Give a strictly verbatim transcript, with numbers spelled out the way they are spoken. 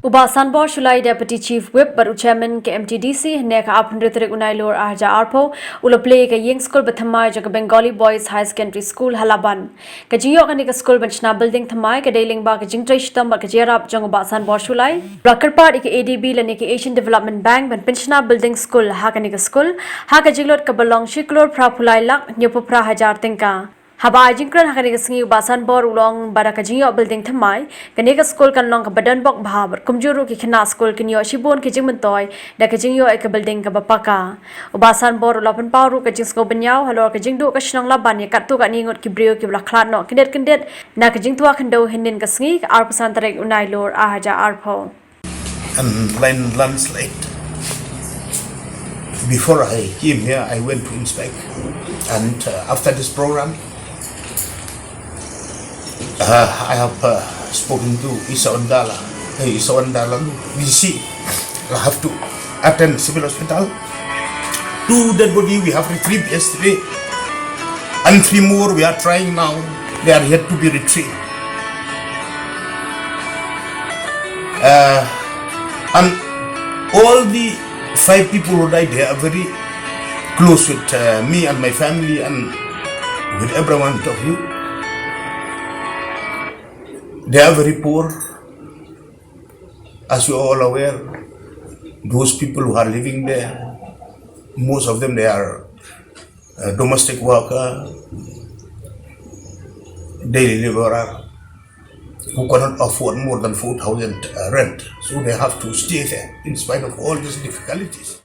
U Bah Sanbor Shullai, Deputy Chief Whip bad u Chairman ka M T D C, hynne ka arphew hynriew tarik u Nailur ar hajar arphew, u la plie ïa ka ïing skul ba thymmai jong ka Bengali Boys Higher Secondary School ha Laban. Ka jingïoh kane ka skul ban shna building thymmai ka dei lyngba ka jingtrei shitom bad ka jingïarap jong u Bah Sanbor Shullai. U la kyrpad ïa ka A D B lane ka Asian Development Bank ban pynshna building skul ha kane ka skul ha ka jinglut kaba long shi klur phra phew lai lak hynñiewphew phra hajar tyngka. Haba ai jingkren ha kane ka sngi, u Bah Sanbor u la ong ba da ka jingïoh building thymmai, kane ka skul kan long kaba donbok bha bad kumjuh ruh ki khynnah skul kin ïoh shibun ki jingmyntoi da ka jingïoh ïa ka building kaba paka. U Bah Sanbor u la pynpaw ruh ka jingsngewbha halor ka jingduh ka shnong Laban ïa katto katne ngut ki briew kiba la khlad noh kyndit kyndit na ka jingtwa khyndew hynnin ka sngi, ka arphew san tarik u Nailur ar hajar arphew. And line landslide. Before I came here, I went to inspect. And uh, after this program, uh, I have uh, spoken to Isa Ondala. Hey, Isa Ondala, D C. I have to attend civil hospital. Two dead body we have retrieved yesterday. And three more we are trying now. They are yet to be retrieved. Uh, and all the five people who died, they are very close with uh, me and my family and with everyone of you. They are very poor. As you are all aware, those people who are living there, most of them, they are uh, domestic worker, daily laborer, who cannot afford more than four thousand uh, rent. So they have to stay there in spite of all these difficulties.